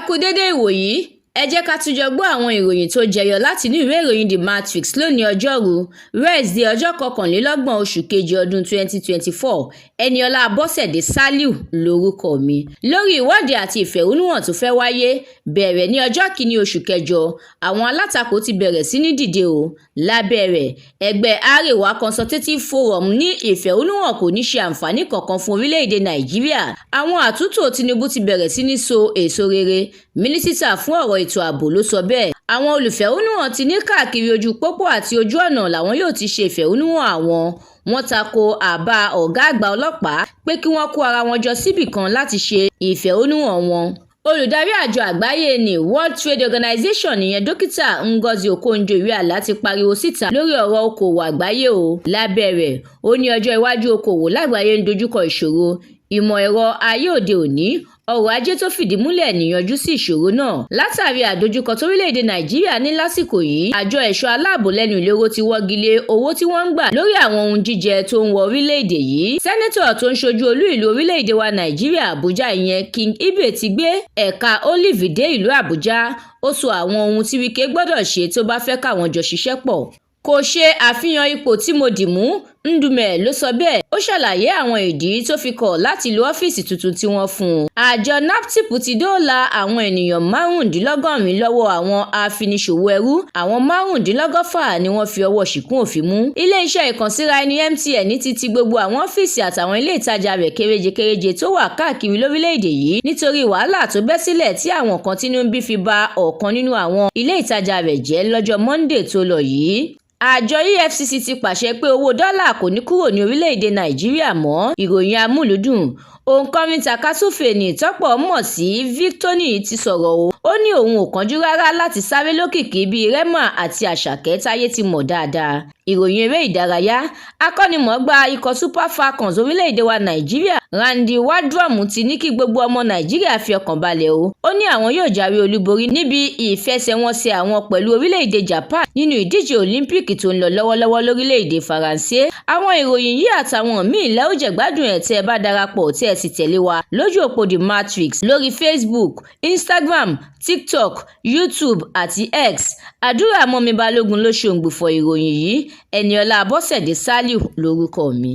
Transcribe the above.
Kú dédé ìwòyí. Ẹ jẹ́ ká tún jọ gbọ́ àwọn ìròyìn tó jẹyọ láti inú ìwé ìròyìn The Matrix lónìí, Ọjọ́rùú Wíṣídẹ̀ẹ́, ọjọ́ 21 oṣù kejì ọdún 2024. Ẹniọlá Abọ́sẹ̀dé Saliu lórúkọ mi. Lórí ìwọ́de àti ìfẹ̀hónúhàn tó fẹ́ wáyé bẹ̀rẹ̀ ní ọjọ́ 1 oṣù kẹjọ, àwọn alátakò ti bẹ̀rẹ̀ sí ní dìde o. Lábẹ́ rẹ̀, ẹgbẹ́ Arewa Consultative Forum ní ìfẹ̀hónúhàn kò ní ṣe àǹfààní kankan fún orílẹ̀-èdè Nàìjíríà. Àwọn àtúntò Tinubu ti bẹ̀rẹ̀ sí ní so èso rere, mínísítà fún ọ̀rọ̀ ètò ààbò ló sọ bẹ́ẹ̀. Àwọn olùfẹ̀hónúhàn ti ní káàkiri ojú pópó àti ojú ọ̀nà làwọn yóò ti ṣe ìfẹ̀hónúhàn àwọn. Wọ́n ta ko àbá ọ̀gá àgbà ọlọ́pàá pé kí wọ́n kó ara wọn jọ síbì kan láti ṣe ìfẹ̀hónúhàn wọn. Olùdarí àjọ àgbáyé ní World Trade Organization, ìyẹn Dókítà Ngozi Okonjo-Iweala, ti pariwo síta lórí ọ̀rọ̀ okòòwò àgbáyé o. Lábẹ́ rẹ̀, ó ní ọjọ́ iwájú okòòwò lágbàáyé ń dojúkọ ìṣòro. Ìmọ̀ ẹ̀rọ ayé òde òní, ọrọ̀ ajé tó fìdí múlẹ̀ níyanjú sí ìṣòro náà. Látàrí àdojúkọ torílẹ̀-èdè Nàìjíríà ní lásìkò yìí, àjọ ẹ̀ṣọ́ aláàbò lẹ́nu ìloro ti wọ́gi lé owó tí wọ́n ń gbà lórí àwọn ohun jíjẹ tó ń wọ orílẹ̀-èdè yìí. Sẹ́nẹ́tọ̀ tó ń ṣojú olú ìlú orílẹ̀-èdè wa Nàìjíríà, Àbújá, ìyẹn King Ibe, ti gbé ẹ̀ka Olive dé ìlú Àbújá. Ó sọ àwọn ohun tí Wike gbọ́dọ̀ ṣe tó bá fẹ́ káwọn jọ ṣiṣẹ́ pọ̀. Kò ṣe àfihàn ipò tí mo dì mú, Ndume ló sọ bẹ́ẹ̀. Ó ṣàlàyé àwọn ìdí tó fi kọ̀ láti lo ọ́fíìsì tuntun tí wọ́n fún un. Àjọ NAPTIP ti dóòlà àwọn ènìyàn 95 lọ́wọ́ àwọn afiniṣòwò ẹrú. Àwọn 195 ni wọ́n fi ọwọ́ ṣìkún òfin mú. Iléeṣẹ́ ìkànsíra ẹni MTN ti ti gbogbo àwọn ọ́fíìsì àtàwọn ilé ìtajà rẹ̀ kéréje-kéréje tó wà káàkiri lórílẹ̀‐èdè yìí nítorí wàhálà tó bẹ́ sílẹ̀ tí àwọn kan tínú ń bí fi ba ọ̀kan nínú àwọn ilé ìtajà rẹ̀ jẹ́ lọ́jọ́ Monday tó lọ yìí. Àjọ EFCC ti pàṣẹ pé owó dọ́là kò ní kúrò ní orílẹ̀-èdè Nàìjíríà mọ́. Ìròyìn amúlùúdùn: Òǹkọrin tàkasúfèé ní tọ́pọ̀ mọ̀ sí Victony ti sọ̀rọ̀ o. Ó ní òun ò kánjú rárá láti sáré lókìkí bíi Rema àti Àṣàkẹ́ táyé ti mọ̀ dáadáa. Ìròyìn eré ìdárayá: Akọ́nimọ̀ọ́gbá ikọ̀ Super Falcons orílẹ̀-èdè wa Nàìjíríà, Randy Waldrum, ti ní kí gbogbo ọmọ Nàìjíríà fi ọkàn balẹ̀ o. Ó ní àwọn yóò jáwé olúborí níbi ìfẹsẹ̀wọnsẹ̀ àwọn pẹ̀lú orílẹ̀-èdè Japan nínú ìdíje Òlímpíìkì tó ń lọ lọ́wọ́lọ́wọ́ lórílẹ̀-èdè Faransé. Àwọn ìròyìn yìí àtàwọn míì lẹ́ ó jẹ̀gbádùn ẹ̀ tẹ́ ẹ bá darapọ̀ tí ẹ sì tẹ̀lé wa lójú òpó The Matrix lórí Facebook, Instagram, TikTok, YouTube àti X. Àdúrà mọ́mi Balógun ló ṣe òǹgbùfọ̀ ìròyìn yìí. Ẹniọlá Abọ́sẹ̀dé Saliu lórúkọ mi.